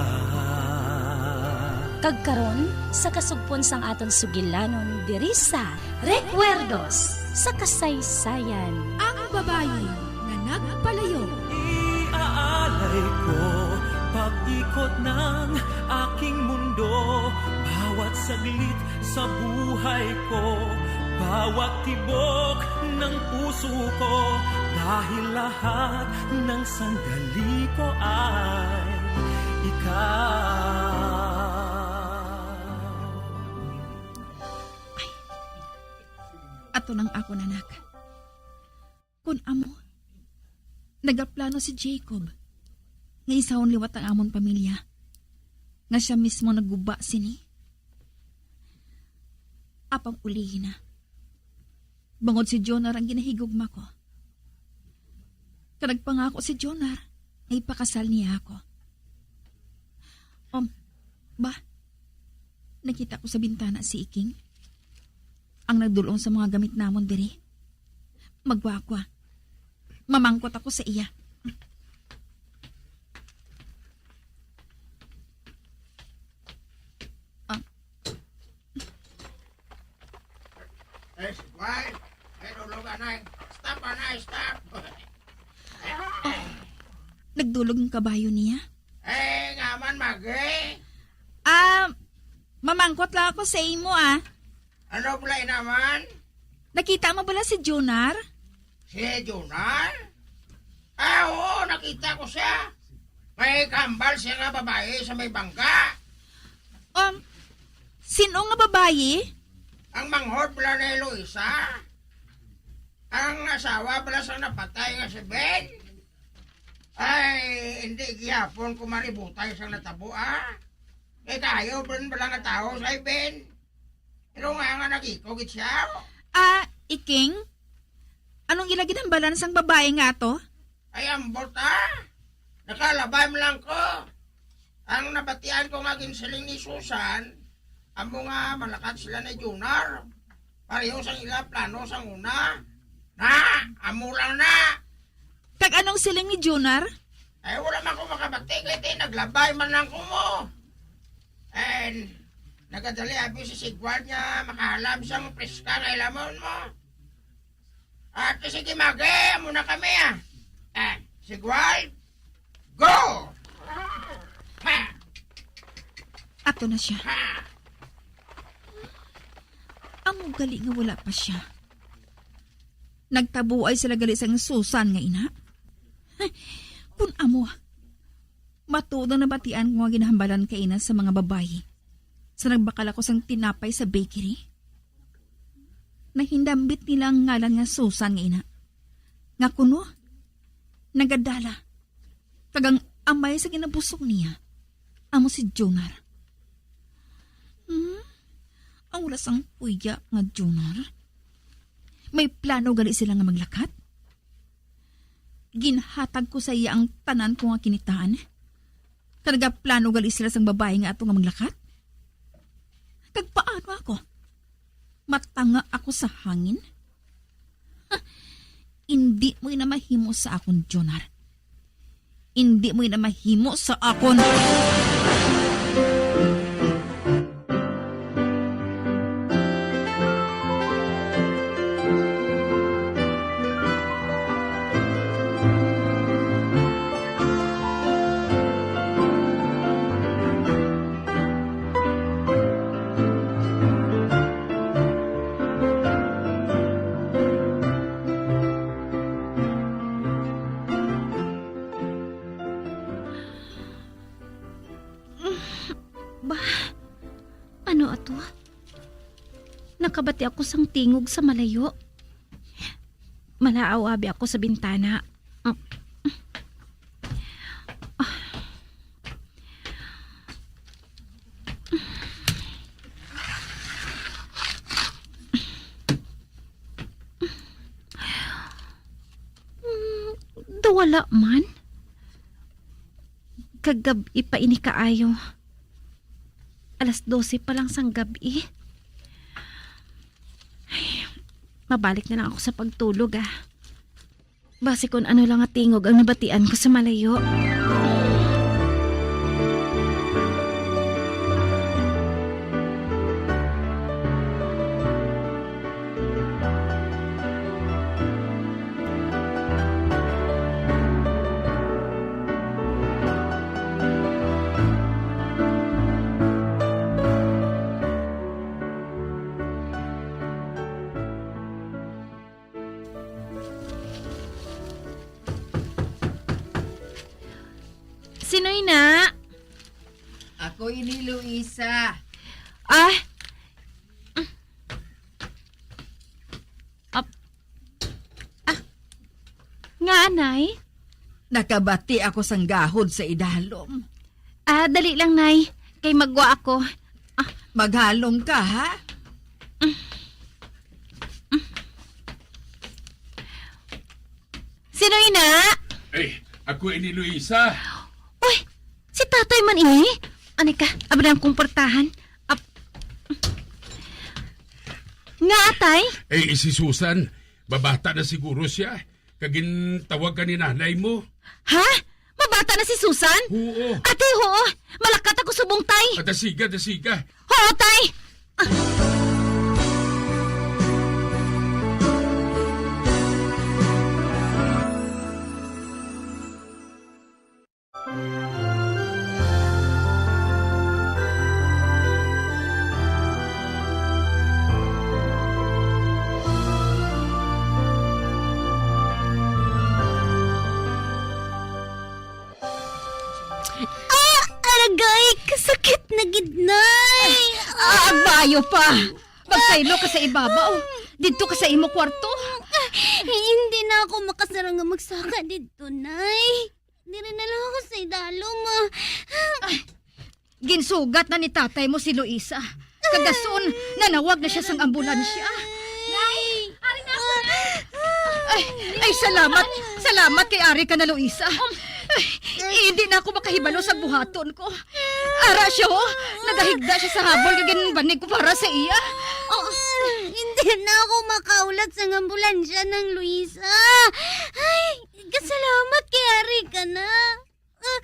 Kag karon, sa kasugpon sang aton sugilanon diri sa Recuerdos sa Kasaysayan. Ang babayi nga nagpalayo. Iaalay ko pag-ikot ng aking mundo, bawat saglit sa buhay ko, bawat tibok ng puso ko, dahil lahat ng sandali ko ay ikaw. Ato lang ako, anak. Kun amo, nagaplano si Jacob nga isahon liwat ang amon pamilya, nga sia mismo nagguba sini. Apang ulihi na, bangod si Jonar ang ginahigugma ko. Kag nagpangako si Jonar nga ipakasal niya ako. Um, ba, nakita ko sa bintana si Iking, ang nagdul-ong sa mga gamit namon diri. Magwagwa. Mamangkot ako sa iya. Ah. Eh, si Kuan, eh, dulog, anay. Stop, anay, stop. Nagdulog ang kabayo niya? Eh, nga man, Magi. Ah, mamangkot lang ako sa imo, ah. Ano pala naman? Nakita mo bala si Jonar? Si Jonar? Ah, oo, nakita ko siya. May kambal siya nga babayi sa may bangka. Um, sino nga babayi? Ang manghod bala ni Luisa. Ang asawa bala sang napatay nga si Ben. Ay, hindi gihapon ko maributay sang natabo, ah. Kay kayo, Ben, bala nga tao sa Ben. Pero nga nga nag-ikaw gid siya. Ah, Iking? Anong ila ginhambalan sang babayi nga ato? Ay, ambot, ah. Nakalabay man lang ko. Ang nabatian ko nga ginsiling ni Susan, Amo nga malakat sila ni Junar. Pareho sang ila plano sang una. Na, amo lang na. Kag anong siling ni Junar? Ay, wala man ko makabati kay ti naglabay man lang ko mo. And nagadali abi si Sigward nga makahalam sang preska nga hilamon mo. Ate, sige, magi, amo na kami, ah. Ah, Sigward, go! Ha! Ato na siya. Ha! Amo gali nga wala pa siya. Nagtabuay sila gali sang Susan nga ina. Kun amo, matuod ang nabatian ko nga ginahambalan kaina sa mga babayi sa nagbakal ako sang tinapay sa bakery. Nahindambit nila ang ngalan nga Susan nga ina, nga kuno nagadala, kag ang amay sa ginabusog niya amo si Jonar. Hmm? Ang wala sang puya nga Jonar. May plano gali sila nga maglakat? Ginhatag ko sa iya ang tanan ko nga kinitaan. Kag nagaplano gali sila sang babayi nga ato nga maglakat? Kag paano ako? Matanga ako sa hangin? Ha! Indi mo ina mahimo sa akon, Jonar. Indi mo ina mahimo sa akon. Ba, ano ato? Nakabati ako sang tingog sa malayo. Malaaw abi ako sa bintana. Hmm, daw wala man. Kagab-i pa ini kaayo. Alas dose pa lang sang gab-i. Ay, mabalik na lang ako sa pagtulog, ah. Basi kon ano lang nga tingog ang nabatian ko sa malayo. Sino ina? Ako ini, Luisa. Ah. Ap-, ah. Nga, anay? Nakabati ako sang gahod sa idalom. Ah, dali lang, Nay. Kay magwa ako. Ah. Maghalong ka, ha? Sino ina? Ay, ako ini, Luisa. Uy, si tatay man ini. Ani ka, abri ang kong portahan. Ap-, nga, atay? Ay, si Susan, babata na siguro siya. Kag gintawag ka ni nanay mo. Ha? Mabata na si Susan? Oo. Ate, oo. Malakat ako subong, tay. Ah, dasiga, dasiga. Oo, tay. Ah. Ah! Aragay! Kasakit na gid, Nay! Ah, agbayo pa! Magsaylo ka sa ibabaw. Didto ka sa imo kwarto. Hindi na ako makasarang nga magsaka didto, Nay. Diri na lang ako sa idalom, ah. Ay, ginsugat na ni tatay mo si Luisa. Kagason, nanawag na siya sang ambulansya. Nay! Ari na ako, Nay! Ay, ay, salamat. Salamat kay ari ka na, Luisa. Um, Ay, hindi na ako makahibalo sa buhaton ko. Ara siya, oh! Nagahigda siya sa habol nga ginbanig ko para sa iya. Oh, hindi na ako makaulat sa ambulansya, Nang Luisa. Ay, kasalamat kay ari ka na. Ah,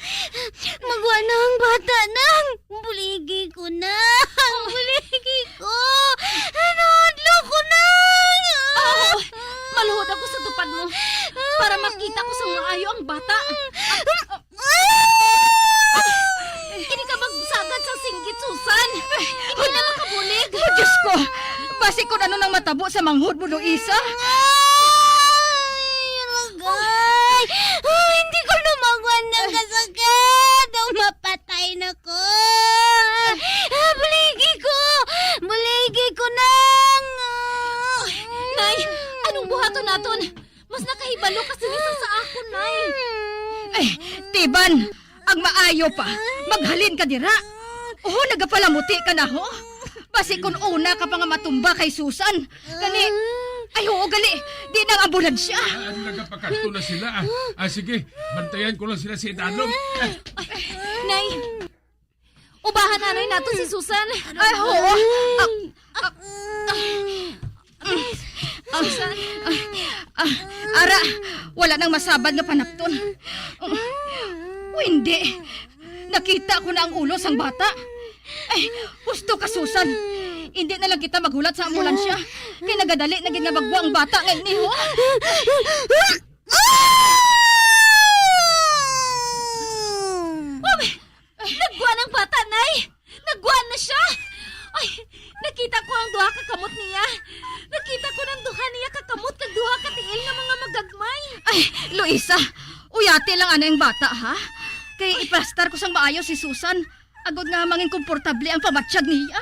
magwa na ang bata, Nang. Buligi ko, Nang. Buligi ko. Nahadlok ko, Nang. Oo, maluhod ako sa tupad mo para makita ko sa maayo ang bata. Ah! Hindi ka magsagad sa singgit, Susan. Hindi na makabulig. Oh, Diyos ko! Basi kung ano nang matabo sa manghod mo, Luisa. Ay, aray! Ay, hindi ko na magwan ng kasakit. Oh, mapatay na ko. Ah, buligi ko! Buligi ko, Nang! Nay, anong buhaton naton? Mas nakahibalo ka sini sa, sa akon, Nay. Ay, Tiban, ang maayo pa, maghalin ka dira. Oh, nagapalamuti ka na, ho? Basi kun una ka pa nga matumba kay Susan. Gani, ay, oo, gali, di na ang ambulansya. Ah, nagapakadto na sila, ah. Ah, sige, bantayan ko lang sila sa idalom. Nay, ubahan anay nato si Susan. Ay, oo. Ah, ah, ah, ah, Susan. Ah, ah, ara, wala nang masabad nga panapton. Oh, hindi. Nakita ko na ang ulo sang bata. Ay, husto ka, Susan. Hindi na lang kita maghulat sa ambulansya. Kay nagadali na gid nga magwa ang bata nga ini, ho. Oh, nagwa ang bata, Nay! Nagwa na siya! Ay, nakita ko ang duha ka kamot niya. Nakita ko ang duha niya ka kamot kag duha ka tiil nga mga magagmay. Ay, Luisa, uyati lang anay ang bata, ha? Kay iplastar ko sang maayo si Susan, agod nga mangin komportable ang pamatyag niya.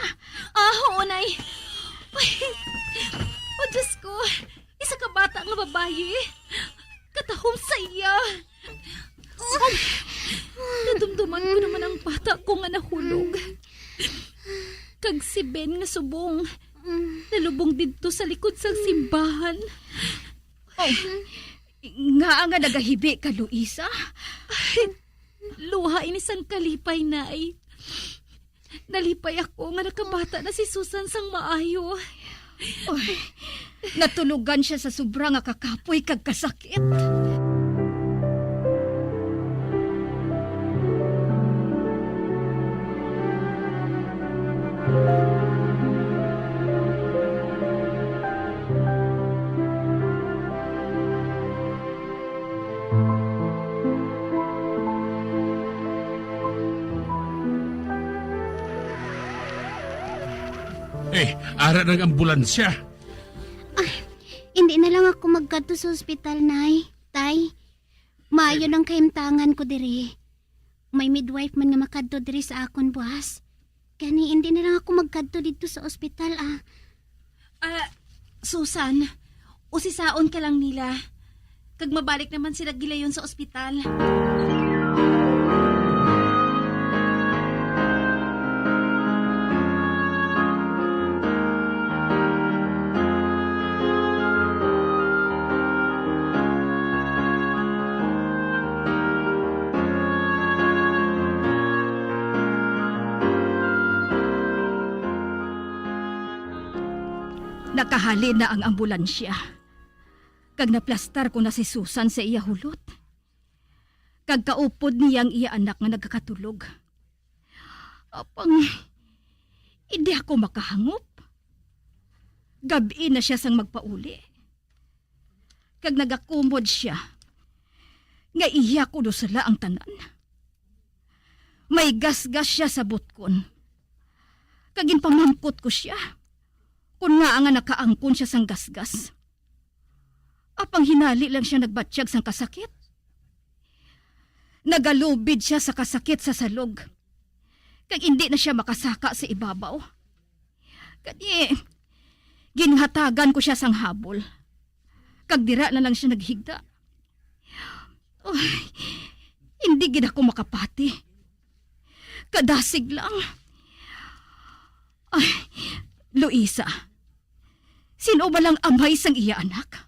Ah, oo, Nay. Ay, oh, Diyos ko. Isa ka bata nga babayi. Katahom sa iya. Nadumduman ko naman ang bata ko nga nahulog. Kag si Ben nga subong, nalubong didto sa likod sang simbahan. Oh, ngaa nga nagahibi ka, Luisa? Ay, luha ini sang kalipay, Nay. Nalipay ako nga nakabata na si Susan sang maayo. Uy, natulogan siya sa sobra nga kakapoy kag kasakit. Eh, ara ng ambulansya. Ah, hindi na lang ako magkadto sa ospital, Nay. Tay, maayo lang kahimtangan ko diri. May midwife man nga makadto diri sa akon buwas. Gani, hindi na lang ako magkadto didto sa ospital, ah. Ah, Susan, usisaon ka lang nila. Kag mabalik naman sila gilayon sa ospital. Nakahalin na ang ambulansya, kag naplastar ko na si Susan sa iya hulot, kag kaupod niya ang iya anak nga nagakatulog. Apang, hindi ako makahangop. Gab-i na siya sang magpauli. Kag nagakumod siya nga iya kuno sala ang tanan. May gasgas siya sa butkon. Kag ginpamangkot ko siya kun ngaa nga nakaangkon siya sang gasgas. Apang hinali lang siya nagbatyag sang kasakit. Nagalubid siya sa kasakit sa salog, kag indi na siya makasaka sa ibabaw. Gani, ginhatagan ko siya sang habol, kag dira na lang siya naghigda. Uy, hindi gid ako makapati. Kadasig lang. Ay, Luisa, sin-o man ang amay sang iya anak?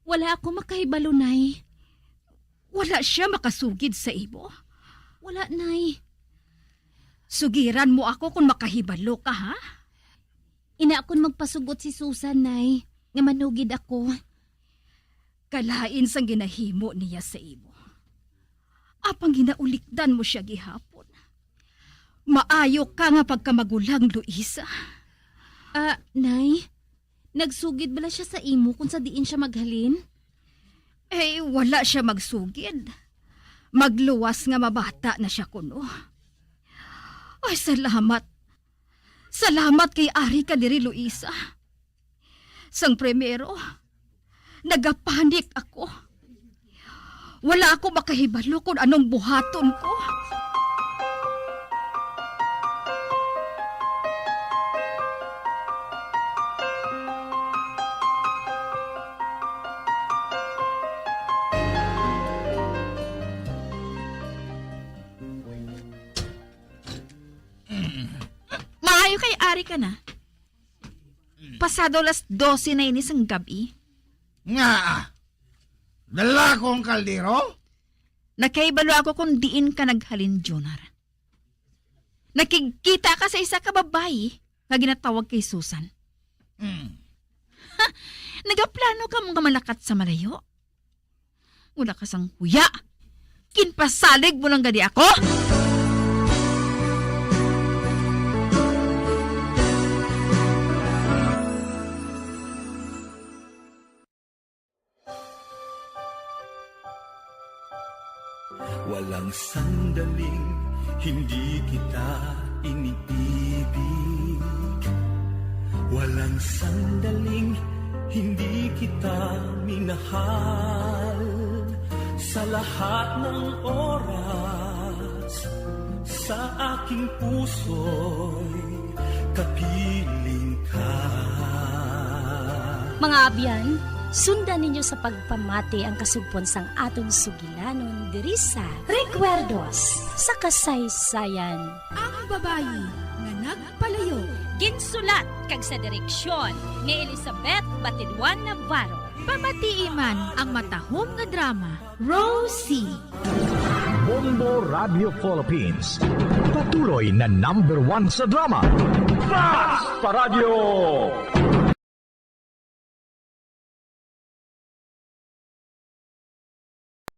Wala ako makahibalo, Nay. Wala siya makasugid sa imo? Wala, Nay. Sugiran mo ako kon makahibalo ka, ha? Ina kon magpasugot si Susan, Nay, nga manugid ako. Kalain sang ginahimo niya sa imo. Apang ginaulikdan mo siya gihapon. Maayo ka nga pagkamagulang, Luisa. Ah, Nay, nagsugid bala siya sa imo kung sa diin siya maghalin? Eh, wala siya magsugid. Magluwas nga mabata na siya kuno. Ay, salamat. Salamat kay ari ka diri, Luisa. Sang primero, nagapanik ako. Wala ako makahibalo kung anong buhaton ko. Maayo kay ari ka na. Pasado las dose na ini sang gab-i. Nga, dala ko ang kaldero? Nakahibalo ako kung diin ka naghalin, Jonar. Nakigkita ka sa isa ka babayi nga ginatawag kay Susan. Mm. Ha? Nagaplano ka mo nga malakat sa malayo? Wala ka sang huya. Ginpasalig mo lang gani ako? Walang sandaling hindi kita iniibig. Walang sandaling hindi kita minahal. Sa lahat ng oras, sa aking puso'y kapiling ka. Mga abyan, sundan ninyo sa pagpamati ang kasugpon sang aton sugilanon diri sa Recuerdos sa Kasaysayan. Ang babayi nga nagpalayo. Ginsulat kag sa direksyon ni Elizabeth Batiduan Navarro. Pamatii man ang matahom nga drama, Rosie. Bombo Radio Philippines. Patuloy na number one sa drama. Basta Radyo!